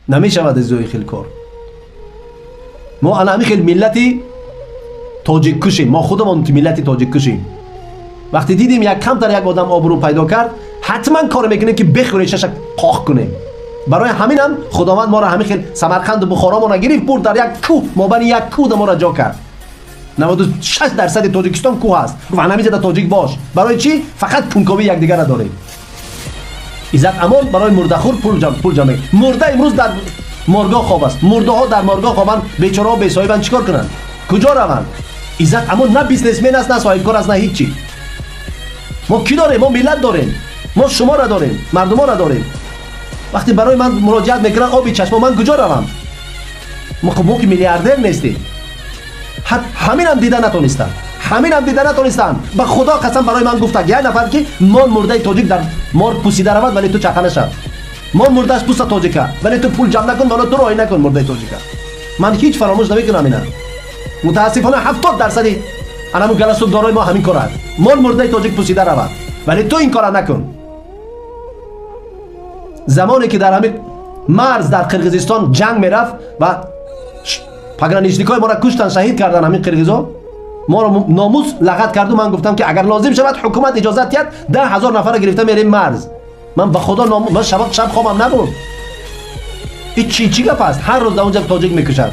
Намешавад аз ин хел кор. Мо ана ҳамин хел миллати тоҷиккушем, мо худамон миллати тоҷиккушем. Вақте дидем як камтар як одам обрӯ пайдо кард, ҳатман кор мекунем ки бехӯрешаша қоқ кунем. Барои ҳаминам Худованд моро ҳамин хел Самарқанду Бухоромона гирифт, бурд дар як кӯҳ, мобайни як кӯҳ моро ҷо кард. 96% Тоҷикистон кӯҳ аст. Гуфт ҳамин ҷода тоҷик бош. Барои чӣ? Фақат кунковии якдигарро дорем. Иззат Амон барои мурдахӯр пул ҷамъ. Мурда имрӯз дар моргоҳ хоб аст. Мурдаҳо дар моргоҳ хобанд, бечораҳо бесоҳибанд, чӣ кор кунанд? Куҷо раванд? Иззат Амон на бизнесмен аст, на соҳибкор аст, на ҳеҷ чӣ. Мо кӣ дорем? Мо миллат дорем. Мо шуморо дорем, мардуморо дорем. Вақте барои ман муроҷиат мекунанд, оби чашмо, ман куҷо равам? Мо ки миллиардер нестем. Ҳаминам дида натонистанд, ҳаминам дида натонистанд. Ба Худо қасам, барои ман гуфтак як нафар ки мон мурдаи тоҷик дар мор пусида равад, вале ту чақа нашав. Мон мурдааш пуста тоҷика, вале ту пул ҷамъ накун, вало ту роҳӣ накун мурдаи тоҷика. Ман ҳеҷ фаромӯш намекунам ина. Мутаассифона 70% анамун галасукдорои мо ҳамин кор аст. Мон мурдаи тоҷик пусида равад, вале ту ин кора накун. Замоне ки дар ҳамин марз дар Қирғизистон ҷанг мерафт ва пограничникҳои моро куштанд, шаҳид кардан, ҳамин қирғизо моро номус лағат карду. Ман гуфтам ки агар лозим шавад, ҳукумат иҷозат диҳад, 10 000 нафарро гирифта мерем марз. Ман ба Худо, ман шаб хобам набуд. Ин чӣ чӣ гап аст? Ҳар рӯз дар онҷа тоҷик мекушад.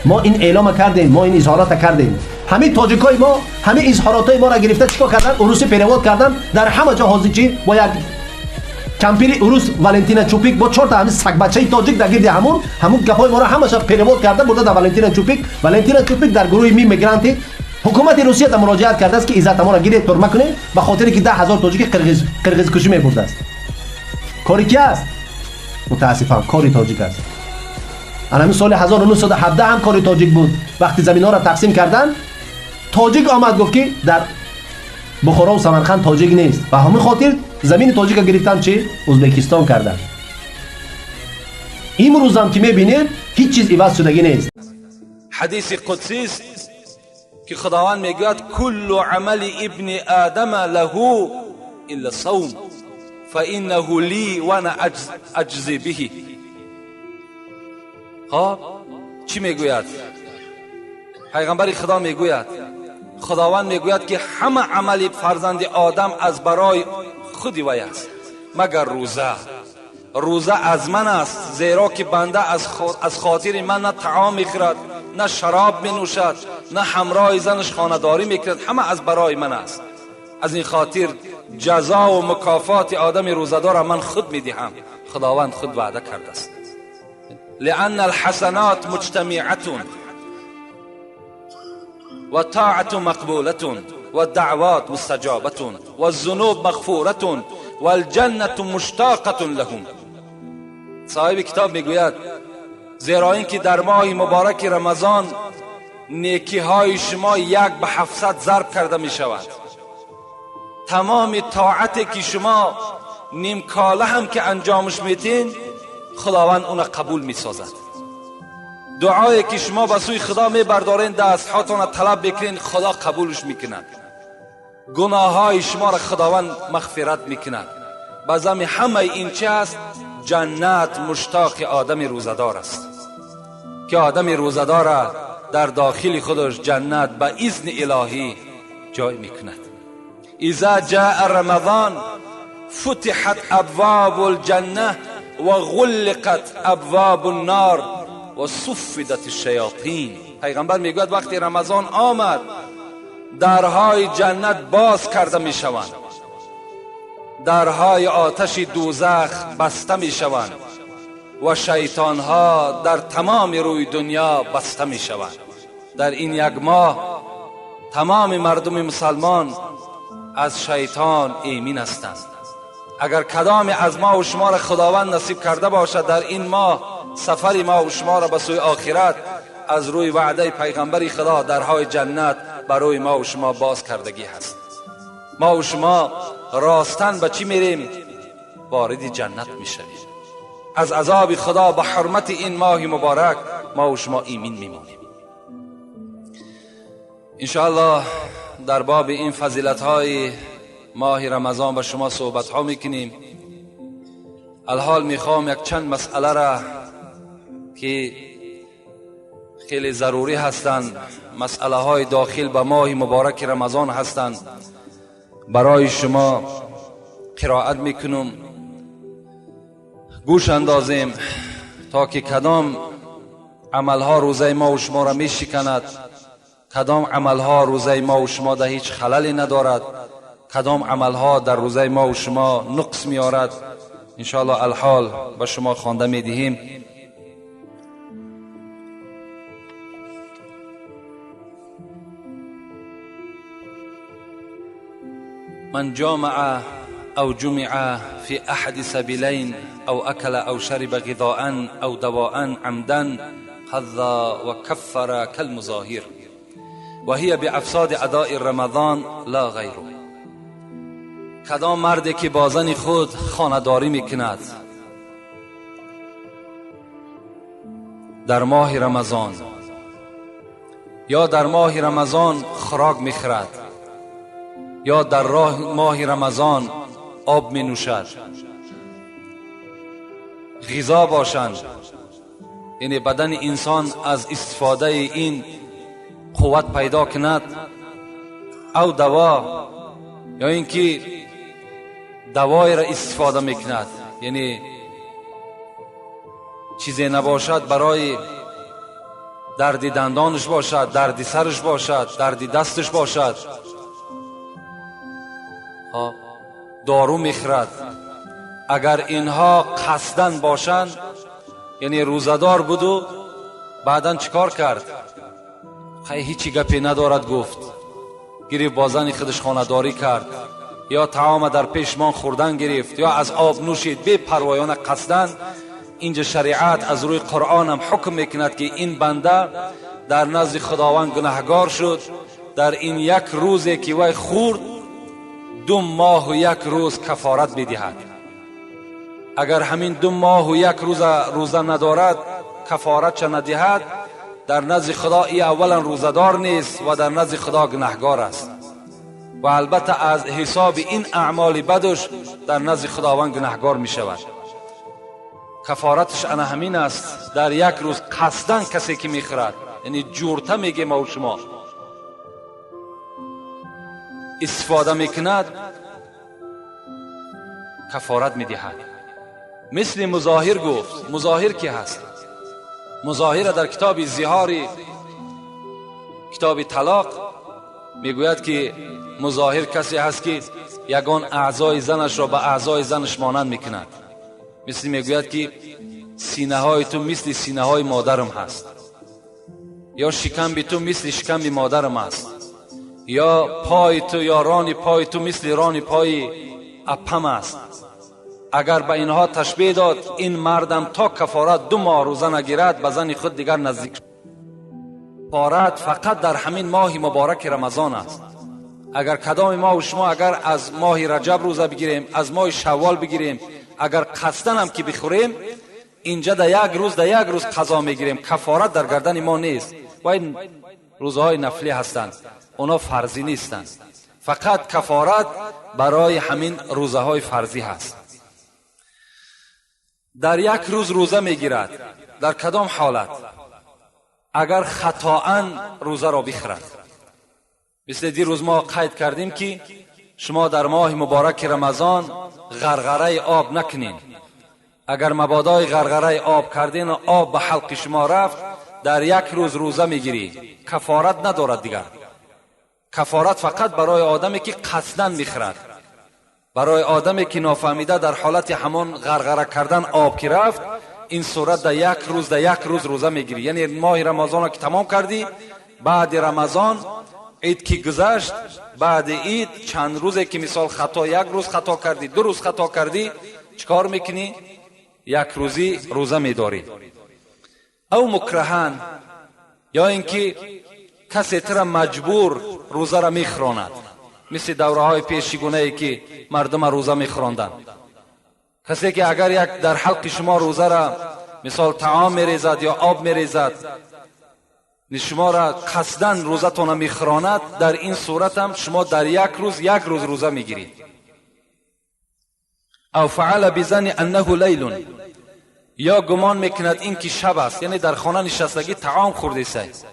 Мо ин эълома кардем, мо ин изҳорота кардем. Ҳамин тоҷикҳои мо ҳамин изҳоротҳои моро гирифта чӣ кор кардан? Урусӣ перевод кардан дар ҳама ҷо. Ҳозир чӣ бо як кампири урус Валентина Чупик бо чорта ҳамин сагбачаи тоҷик дар гирди ҳамун гапҳои моро ҳамаша перевод карда бурда дар Валентина Чупик. Валентина Чупик дар гурӯҳи ми мигранти ҳукумати Русия да муроҷиат кардааст ки Иззат Амонро гиред, турма кунед, ба хотире ки 10 000 тоҷики қирғизкушӣ мебурдааст. Кори ки аст? Мутаассифам, кори тоҷик аст. Ана ҳамин соли 1917 ҳам кори тоҷик буд. Вақти заминҳоро тақсим кардан, тоҷик омад, гуфт ки дар Бухорову Самарқанд тоҷик нест. Ба ҳамин хотир замини тоҷика гирифтан, чи Ӯзбекистон кардан. Имрӯзам ки мебинед, ҳеҷ чиз иваз шудагӣ нест. Ҳадиси қудсист ки Худованд мегӯяд: كل عمل ابن آدم له إلا الصوم فإنه لي وأنا أجزي به. Хоб, чӣ мегӯяд пайғамбари Худо? Мегӯяд, Худованд мегӯяд ки ҳама амали фарзанди одам аз барои худи вай аст, магар рӯза. Рӯза аз ман аст, зеро ки банда аз хотири ман на таом мехӯрад, на шароб менӯшад, на ҳамроҳи занаш хонадорӣ мекунад. Ҳама аз барои ман аст. Аз ин хотир ҷазову мукофоти одами рӯзадорам ман худ медиҳам. Худованд худ ваъда кардааст. لأن الحسنات مجتمعة والطاعة مقبولة والدعوات مستجابة والذنوب مغفورة والجنة مشتاقة لهم. صاحب کتاب میگوید زیرا اینکه در ماه مبارک رمضان نیکی های شما یک به 700 ضرب کرده می شود. تمام طاعتی که شما نیم کاله هم که انجامش میتین، خداوند اون قبول می سازد. دعایی که شما به سوی خدا می بردارین، دست هاتون طلب بکنین، خدا قبولش میکند. گناه های شما را خداوند مغفرت میکند. به همه این چه است؟ جنت مشتاق آدم روزدار است که آدم روزدار در داخل خودش جنت به اذن الهی جای میکند. اذا جاء رمضان فتحت ابواب الجنه و غلقت ابواب النار و صفدت الشیاطین. پیغمبر میگوید وقتی رمضان آمد، درهای جنت باز کرده میشوند، درهای آتش دوزخ بسته میشوند و شیطانها در تمام روی دنیا بسته میشوند. در این یک ماه تمام مردم مسلمان از شیطان ایمین هستند. اگر کدام از ما و شما را خداوند نصیب کرده باشد در این ماه سفر ما و شما را به سوی آخرت، از روی وعده پیغمبر خدا درهای جنت برای ما و شما باز کردگی هست. ما و شما راستن به چی میریم؟ وارد جنت میشویم. از عذاب خدا به حرمت این ماه مبارک ما و شما ایمین میمانیم. انشاءالله در باب این فضیلت های ماه رمضان با شما صحبت ها میکنیم. الحال میخوام یک چند مسئله را که خیلی ضروری هستند، مسئله های داخل به ماه مبارک رمضان هستند، برای شما قرائت میکنم. گوش اندازیم تا که کدام عملها روزه ما و شما را میشکند، کدام عملها روزه ما و شما در هیچ خللی ندارد، کدام عملها در روزه ما و شما نقص میارد. انشاءالله الحال به شما خوانده میدهیم. من جامع أو جمع في أحد سبيلين أو أكل أو شرب غذاء أو دواء عمدا قضى وكفر كالمظاهر وهي بأفساد أداء رمضان لا غيره. کدام مردی که با زن خود خانه‌داری میکند در ماه رمضان یا در ماه رمضان خوراک میخورد یا در ماه رمضان آب می نوشد، غذا باشند، یعنی بدن انسان از استفاده این قوت پیدا کند، او دوا یا اینکه دوای را استفاده میکند، یعنی چیزی نباشد برای درد دندانش باشد، درد سرش باشد، درد دستش باشد، دارو میخورد. اگر اینها قصدن باشند، یعنی روزدار بود و بعدا چیکار کرد؟ خیلی هیچی گپی ندارد گفت، گرفت با زن خودش خانه‌داری کرد، یا طعام در پیشمان خوردن گرفت، یا از آب نوشید بی پروایانه قصدن. اینجا شریعت از روی قرآن هم حکم میکند که این بنده در نزد خداوند گناهگار شد، در این یک روزی که وی خورد 2 ماه و 1 روز کفارت میدهد. اگر همین 2 ماه و 1 روز روزه ندارد، کفارت چه ندهد، در نزد خدا ای اولا روزدار نیست و در نزد خدا گناهگار است و البته از حساب این اعمال بدش در نزد خداوند گناهگار می شود. کفارتش انا همین است، در یک روز قصدن کسی که میخورد، یعنی جورته میگه ما و شما استفاده میکند، کفارت میدهد. مثل مظاهر گفت. مظاهر کی هست؟ مظاهر در کتاب زهاری، کتاب طلاق میگوید که مظاهر کسی هست که یگان اعضای زنش را به اعضای زنش مانند میکند. مثل میگوید که سینه های تو مثل سینه های مادرم هست، یا شکم تو مثل شکم مادرم است، یا پای تو یا ران پای تو مثل ران پای اپم است. اگر به اینها تشبیه داد، این مردم تا کفارت 2 ماه روزه نگیرد به زن خود دیگر نزدیک شد. کفارت فقط در همین ماه مبارک رمضان است. اگر کدام ما و شما اگر از ماه رجب روزه بگیریم، از ماه شوال بگیریم، اگر قصدن هم که بخوریم، اینجا در یک روز قضا میگیریم، کفارت در گردن ما نیست. و این روزهای نفلی هستند، اونا فرضی نیستند. فقط کفارت برای همین روزه های فرضی هست. در یک روز روزه میگیرد، در کدام حالت؟ اگر خطاً روزه را بخورد. مثل دیروز ما قید کردیم که شما در ماه مبارک رمضان غرغره آب نکنین. اگر مبادای غرغره آب کردین و آب به حلق شما رفت، در یک روز روزه میگیری، کفارت ندارد دیگر. کفارت فقط برای آدمی که قصداً میخورد، برای آدمی که نافهمیده در حالت همان غرغره کردن آب که رفت، این صورت در یک روز روزه میگیری. یعنی ماه رمضان که تمام کردی، بعد رمضان عید که گذشت، بعد عید چند روزه که مثال خطا، 1 روز خطا کردی، 2 روز خطا کردی، چیکار میکنی؟ 1 روزی روزه میداری. او مکرهن، یا اینکه کسی تر مجبور روزه را میخوراند، مثل دوره های پیشگونه ای که مردم روزه میخوراندند. کسی که اگر یک در حلق شما روزه را مثال طعام میریزد یا آب میریزد، شما را قصداً روزتون میخوراند، در این صورت هم شما در یک روز روزه میگیرید. او فعل بظن انه لیل، یا گمان میکند این که شب است، یعنی در خانه نشستگی طعام خورده است،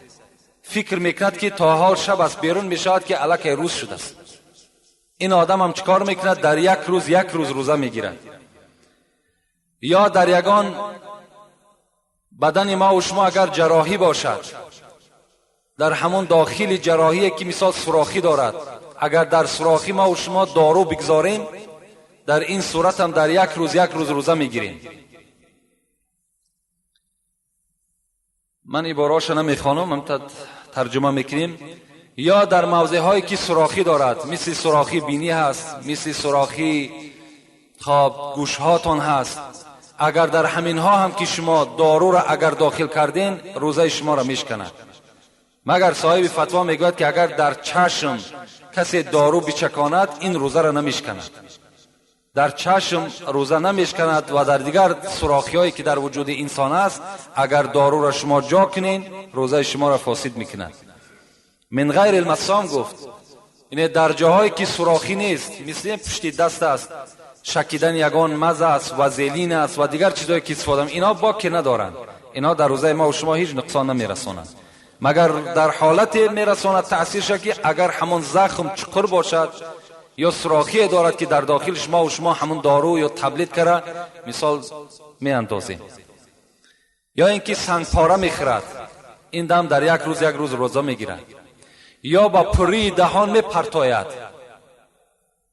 فکر میکند که تا حال شب است، بیرون میشود که الکی روز شده است. این آدم هم چیکار میکند؟ در یک روز یک روز روزه میگیرد. یا در یگان بدن ما و شما اگر جراحی باشد، در همون داخل جراحی که مثال سوراخی دارد، اگر در سوراخی ما و شما دارو بگذاریم، در این صورت هم در یک روز یک روز روزه میگیریم. من عباره‌اش نمیخوانم، من ترجمه میکنیم. یا در موضع هایی که سوراخی دارد، مثل سوراخی بینی هست، مثل سوراخی خواب گوش هاتون هست، اگر در همین ها هم که شما دارو را اگر داخل کردین، روزه شما را میشکند. مگر صاحب فتوا میگوید که اگر در چشم کسی دارو بچکاند، این روزه را نمیشکند. در چشم روزه نمیشکند و در دیگر سوراخی هایی که در وجود انسان است، اگر دارو را شما جا کنین، روزه شما را فاسد میکند. من غیر المسام گفت، یعنی در جاهایی که سوراخی نیست، مثل پشت دست است، شکیدن یگان مزه است و زیلین است و دیگر چیزهایی که استفاده، اینا باک ندارند، اینا در روزه ما و شما هیچ نقصان نمیرسانند. مگر در حالت میرساند تاثیرش که اگر همون زخم چقر باشد یا سوراخی دارد که در داخلش ما و شما همون دارو یا تبلیت کرده مثال میاندازیم. یا اینکه سنگ پاره میخورد، این دم در یک روز یک روز روزه میگیرد. یا با پری دهان میپرتاید،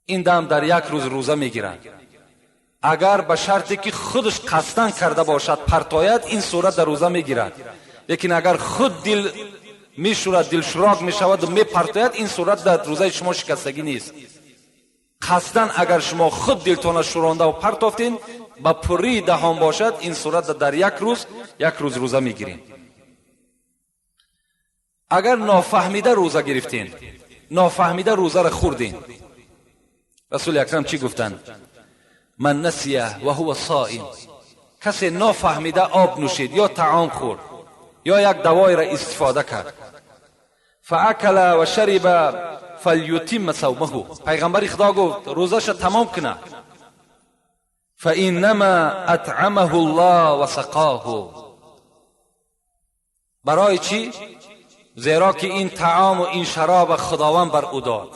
این دم در یک روز روزه میگیرد. اگر به شرطی که خودش قصدن کرده باشد پرتاید، این صورت در روزه میگیرد. لیکن اگر خود دل میشورد، دل شراک میشود و میپرتاید، این صورت در روزه شما شکستگی نیست. قصدن اگر شما خود دلتون شورانده و پرتافتین، با پری دهان باشد، این صورت در یک روز یک روز روزه میگیرین. اگر نافهمیده روزه گرفتین، نافهمیده روزه را خوردین، رسول اکرم چی گفتن؟ من نسیه و هو صائم، کسی نافهمیده آب نوشید یا طعام خورد یا یک دوای را استفاده کرد، فاکل و شرب فلیتم صومه، پیغمبر خدا گفت روزش تمام کنه، فانما اطعمه الله و سقاه. برای چی؟ زیرا که این طعام و این شراب خداوند بر او داد،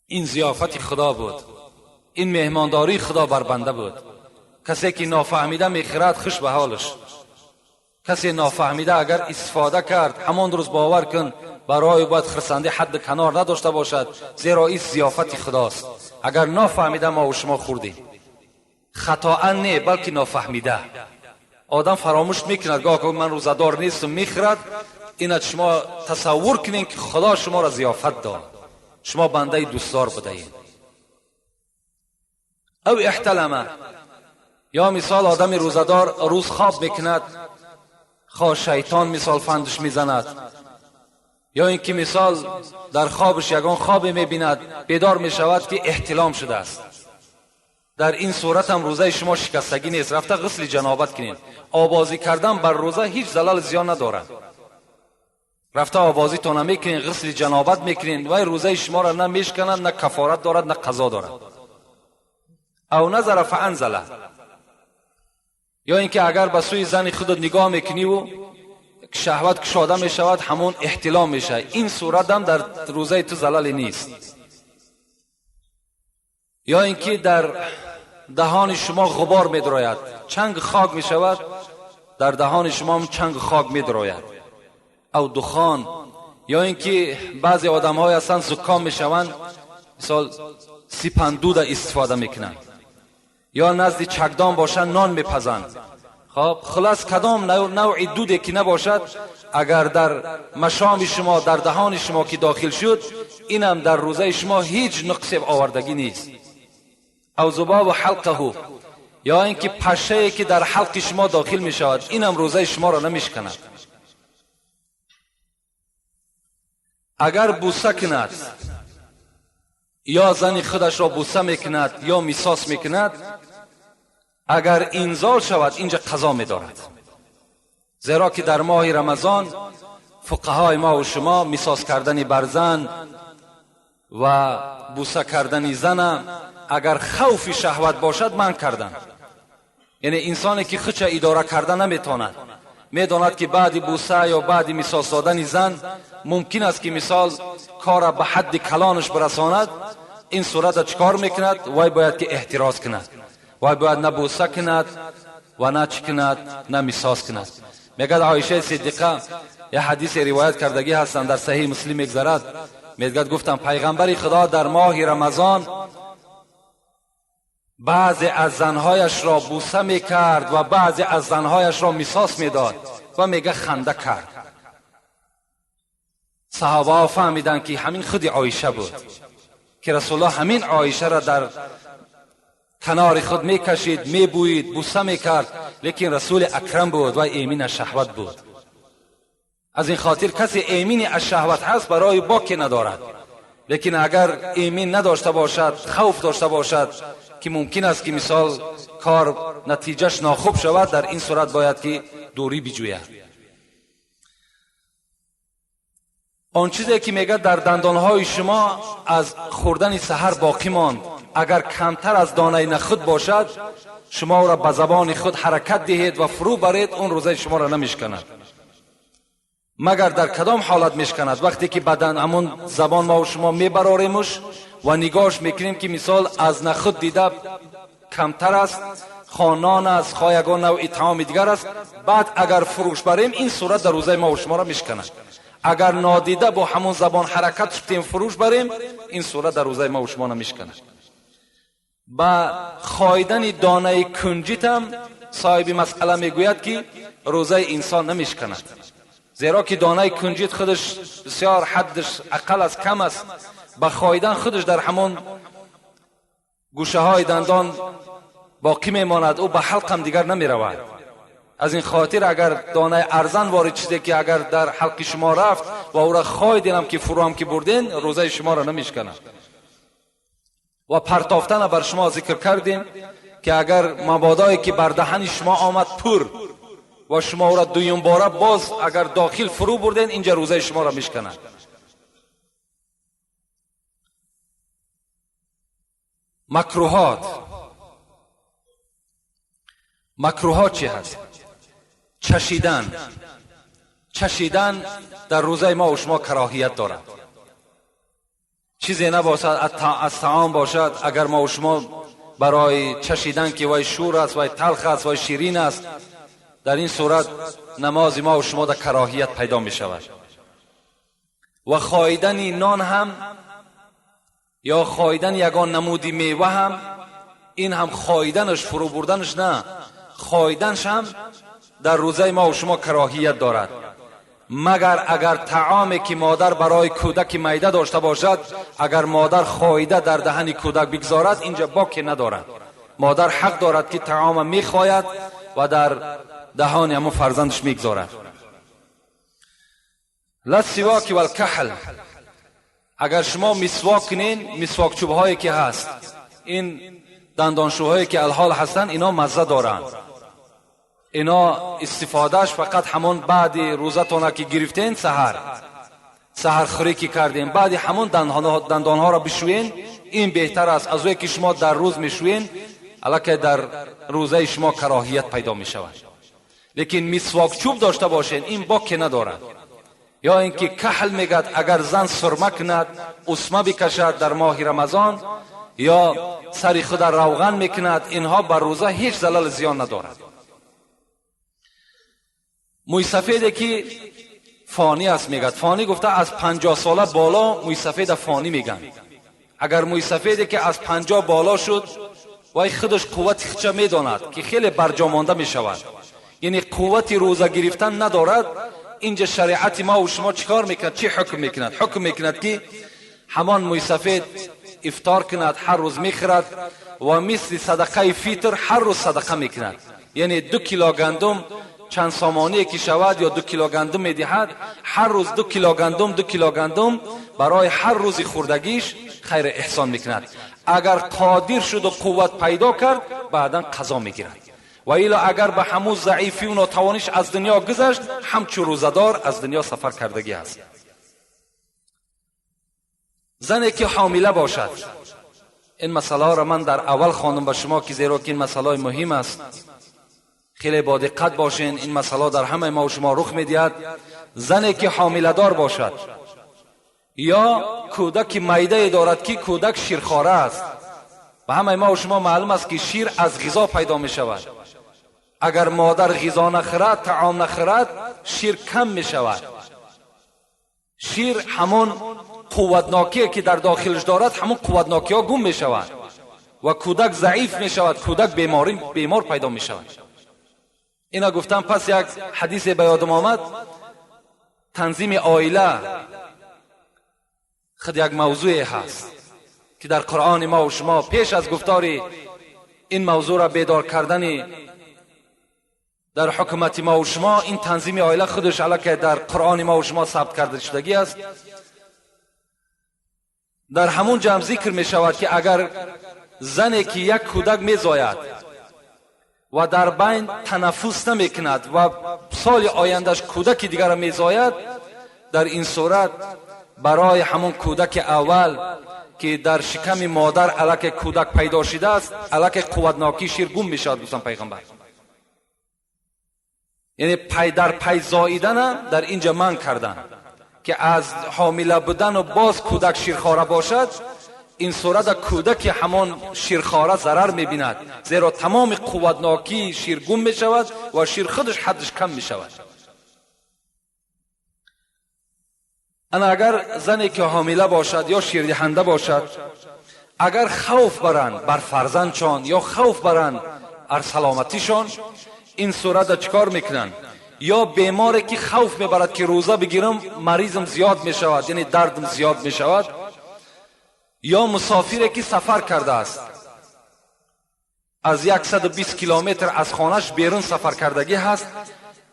این ضیافت خدا بود، این مهمانداری خدا بر بنده بود. کسی که نافهمیده میخورد خوش به حالش، کسی نافهمیده اگر استفاده کرد، همان روز باور کن برای باید خرسندی حد کنار نداشته باشد، زیرا این ضیافت خداست. اگر نافهمیده ما و شما خوردیم، خطا نه بلکه نافهمیده، آدم فراموش میکند، گاه که من روزه‌دار نیستم میخورد. اینت شما تصور کنین که خدا شما را ضیافت داد، شما بنده دوستدار بودین. او احتلمه، یا مثال آدم روزه‌دار روز خواب میکند، خواه شیطان مثال فندش میزند، یا اینکه مثال در خوابش یگان خواب میبیند، بیدار میشود که احتلام شده است. در این صورت هم روزه شما شکستگی نیست، رفته غسل جنابت کنین. آبازی کردن بر روزه هیچ زلال زیان ندارد، رفته آبازی تانه میکنین، غسل جنابت میکنین، وای روزه شما را نه میشکنند، نه کفارت دارد، نه قضا دارد. او نظر فانزله، یا اینکه اگر به سوی زن خودت نگاه میکنی و شهوت کشاده میشود، همون احتلام میشه، این صورت هم در روزه تو زلال نیست. یا اینکه در دهان شما غبار میدراید، چنگ خاک میشود، در دهان شما هم چنگ خاک میدراید، او دخان. یا اینکه بعضی آدم های هستند زکام میشوند، مثال سیپندود استفاده میکنند، یا نزد چکدان باشند نان میپزند. خب خلاص کدام نوع دودی که نباشد، اگر در مشام شما، در دهان شما که داخل شد، اینم در روزه شما هیچ نقص آوردگی نیست. او ذباب حلقه، یا اینکه پشه که در حلق شما داخل می شود، اینم روزه شما را نمیشکند. اگر بوسه کند، یا زن خودش را بوسه میکند یا میساس میکند، اگر انزال شود اینجا قضا میدارد، زیرا که در ماه رمضان فقهای ما و شما میساس کردن بر زن و بوسه کردن زن اگر خوف شهوت باشد من کردن. یعنی انسانی که خودش اداره کرده نمیتواند، میداند که بعد بوسه یا بعد مساس دادن زن ممکن است که مثال کار به حد کلانش برساند، این صورت چکار میکند؟ وای باید که احتراز کند، وای باید نه بوسه کند و نه چی کند، نه مساس کند. میگه عایشه صدیقه یه حدیث روایت کردگی هستند در صحیح مسلم میگذرد، میگه گفتم پیغمبر خدا در ماه رمضان بعضی از زنهایش را بوسه میکرد و بعضی از زنهایش را مساس میداد و میگه خنده کرد. صحابه ها فهمیدند که همین خود عایشه بود که رسول الله همین عایشه را در کنار خود میکشید، میبویید، بوسه میکرد، لیکن رسول اکرم بود و ایمین از شهوت بود. از این خاطر کسی ایمین از شهوت هست برای باکی ندارد، لیکن اگر ایمین نداشته باشد، خوف داشته باشد که ممکن است که مثال کار نتیجهش ناخوب شود، در این صورت باید که دوری بجوید. آن چیزی که میگه در دندانهای شما از خوردن سحر باقی ماند، اگر کمتر از دانه نخود باشد شما را به زبان خود حرکت دهید و فرو برید، اون روزه شما را نمیشکند. مگر در کدام حالت میشکند؟ وقتی که بدن همون زبان ما و شما میبراریمش و نگاهش میکنیم که مثال از نخود دیده کمتر است، خانان است، خایگان نوع طعام دیگر است، بعد اگر فروش بریم این صورت در روزه ما و شما را میشکند. اگر نادیده با همون زبان حرکت شدیم فروش بریم، این صورت در روزه ما و شما نمیشکند. با خایدن دانه کنجیت هم صاحب مسئله میگوید که روزه انسان نمیشکند، زیرا که دانه کنجیت خودش بسیار حدش اقل از کم است، با خایدن خودش در همون گوشه های دندان باقی میماند، او به حلق هم دیگر نمی رود. از این خاطر اگر دانه ارزن وارد چیزی که اگر در حلق شما رفت و او را خایدین هم که فرو هم که بردین، روزه شما را نمیشکند. و پرتافتن بر شما ذکر کردیم که اگر مبادایی که بر دهن شما آمد پر و شما او را دویم باره باز اگر داخل فرو بردین، اینجا روزه شما را میشکند. مکروهات، مکروهات چی هست؟ چشیدن. چشیدن در روزه ما و شما کراهیت دارد. چیزی نباشد از طعام باشد، اگر ما و شما برای چشیدن که وای شور است، وای تلخ است، وای شیرین است، در این صورت نماز ما و شما در کراهیت پیدا می شود. و خایدن نان هم یا خایدن یگان نمودی میوه هم، این هم خایدنش فرو بردنش نه، خایدنش هم در روزه ما و شما کراهیت دارد. مگر اگر طعامی که مادر برای کودک میده داشته باشد، اگر مادر خایده در دهن کودک بگذارد، اینجا باکی ندارد. مادر حق دارد که طعام میخواید و در دهان همون فرزندش میگذارد. لسواک و الکحل، اگر شما مسواک کنین، مسواک چوب هایی که هست، این دندانشوهایی که الحال هستن، اینا مزه دارن، اینا استفادهش فقط همون بعد روزتون که گرفتین، سحر خوری که کردین، بعد همون دندانها را بشوین، این بهتر است از که شما در روز میشوین، الکه در روزه شما کراهیت پیدا می شود. لیکن مسواک چوب داشته باشین، این باکی ندارد. یا اینکه کحل میگد اگر زن سرمه کند، اسمه بکشد در ماه رمضان، یا سر خود روغن میکند، اینها بر روزه هیچ زلال زیان ندارد. موی سفیده که فانی است میگد، فانی گفته از 50 ساله بالا موی سفید فانی میگن. اگر موی سفیده که از 50 بالا شد، وای خودش قوت خودش میداند که خیلی برجا مانده میشود، یعنی قوت روزه گرفتن ندارد. اینجا شریعت ما و شما چیکار میکند؟ چی حکم میکند؟ حکم میکند که همان موی سفید افطار کند، هر روز میخورد و مثل صدقه فطر هر روز صدقه میکند. یعنی 2 کیلو گندم چند سامانی که شود یا 2 کیلو گندم میدهد، هر روز 2 کیلو گندم، 2 کیلو گندم برای هر روز خوردگیش خیر احسان میکند. اگر قادر شد و قوت پیدا کرد، بعدا قضا میگیرد. و الا اگر به همون ضعیفی و ناتوانیش از دنیا گذشت، همچون روزدار از دنیا سفر کردگی است. زنی که حامله باشد، این مسئله را من در اول خواندم به شما که زیرا که این مسئله مهم است، خیلی با دقت باشین. این مسئله در همه ما و شما رخ میدهد. زنی که حامله دار باشد یا کودک میده دارد که کودک شیرخواره است، به همه ما و شما معلوم است که شیر از غذا پیدا می شود. اگر مادر غذا نخورد، طعام نخورد، شیر کم می شود. شیر همون قوتناکی که در داخلش دارد، همون قوتناکی ها گم می شود و کودک ضعیف می شود، کودک بیمار پیدا می شود. اینا گفتم. پس یک حدیث به یادم آمد. تنظیم عائله خود یک موضوع هست که در قرآن ما و شما پیش از گفتار این موضوع را بیدار کردن در حکومت ما و شما، این تنظیم عائله خودش علاکه در قرآن ما و شما ثبت کرده شدگی است. در همون جمع ذکر می شود که اگر زنی که یک کودک می زاید و در بین تنفس نمی کند و سال آیندهش کودک دیگر را می زاید، در این صورت برای همون کودک اول که در شکم مادر علاکه کودک پیدا شده است، علاکه قوتناکی شیر گم می شود. گفتن پیغمبر، یعنی پی در پی زاییدن در اینجا من کردن که از حامله بودن و باز کودک شیرخواره باشد، این صورت کودک همان شیرخواره ضرر میبیند، زیرا تمام قوتناکی شیر گم می شود و شیر خودش حدش کم می شود. انا اگر زنی که حامله باشد یا شیردهنده باشد، اگر خوف برند بر فرزندشان یا خوف برند بر سلامتیشان، این صورت چیکار میکنن؟ یا بیماری که خوف میبرد که روزه بگیرم مریضم زیاد میشود، یعنی دردم زیاد میشود، یا مسافری که سفر کرده است، از 120 کیلومتر از خانهش بیرون سفر کردگی هست،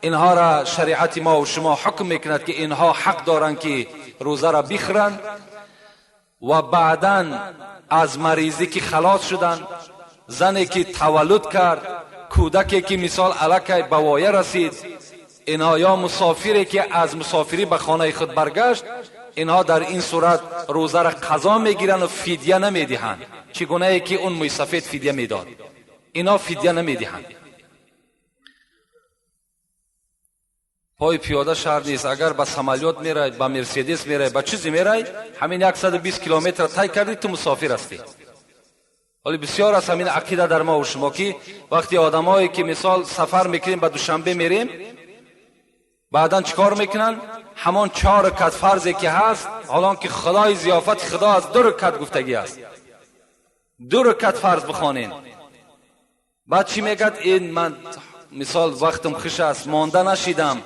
اینها را شریعت ما و شما حکم میکند که اینها حق دارند که روزه را بخورند و بعدا از مریضی که خلاص شدن، زنی که تولد کرد، کودکی که مثال علاکه به وایه رسید، اینها یا مسافری که از مسافری به خانه خود برگشت، اینها در این صورت روزه را قضا میگیرند و فدیه نمیدهند، چگونه ای که اون مویسفید فدیه میداد، اینا فدیه نمیدهند. پای پیاده شهر نیست. اگر به سمالیات میرای، به مرسدس میرای، به چیزی میرای، همین 120 کیلومتر طی کردی تو مسافر هستی. ولی بسیار از همین عقیده در ما و شما که وقتی آدمایی که مثال سفر میکنیم به دوشنبه میریم، بعدا چیکار میکنن؟ همان 4 رکعت فرضی که هست، حالان که خدای ضیافت خدا از 2 رکعت گفتگی است، 2 رکعت فرض بخوانین. بعد چی میگد؟ این من مثال وقتم خوش است، مانده نشیدم،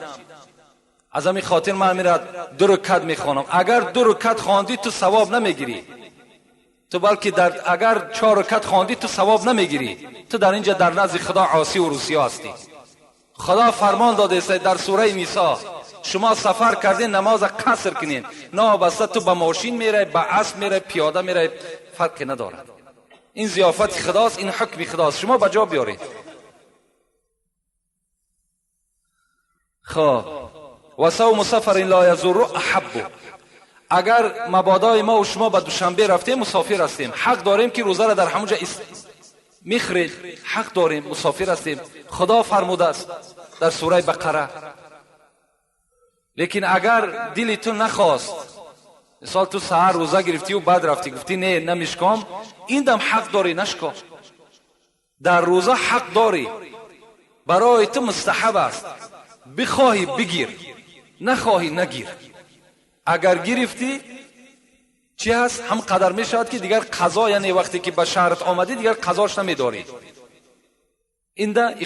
از همین خاطر من میرد 2 رکعت میخوانم. اگر 2 رکعت خواندی تو ثواب نمیگیری، تو بلکه در اگر 4 رکعت خواندی تو ثواب نمیگیری، تو در اینجا در نزد خدا عاصی و روسیا هستی. خدا فرمان داده است در سوره نساء، شما سفر کردین نماز قصر کنین، نه بسته تو به ماشین میره، به اسب میره، پیاده میره، فرقی ندارد. این ضیافت خداست، این حکم خداست، شما به جا بیارید. خب و صوم سفر لا یضر احب. اگر مبادای ما و شما به دوشنبه رفتیم، مسافر هستیم، حق داریم که روزه را در همونجا میخرید، حق داریم، مسافر هستیم، خدا فرموده است در سوره بقره. لیکن اگر دل تو نخواست، مثال تو سحر روزه گرفتی و بعد رفتی گفتی نه نمیشکم، این دم حق داری نشکم، در روزه حق داری، برای تو مستحب است، بخواهی بگیر، نخواهی نگیر. اگر گرفتی چی هست؟ هم قدر می شود که دیگر قضا، یعنی وقتی که به شهرت آمدی دیگر قضاش نمیداری. این ده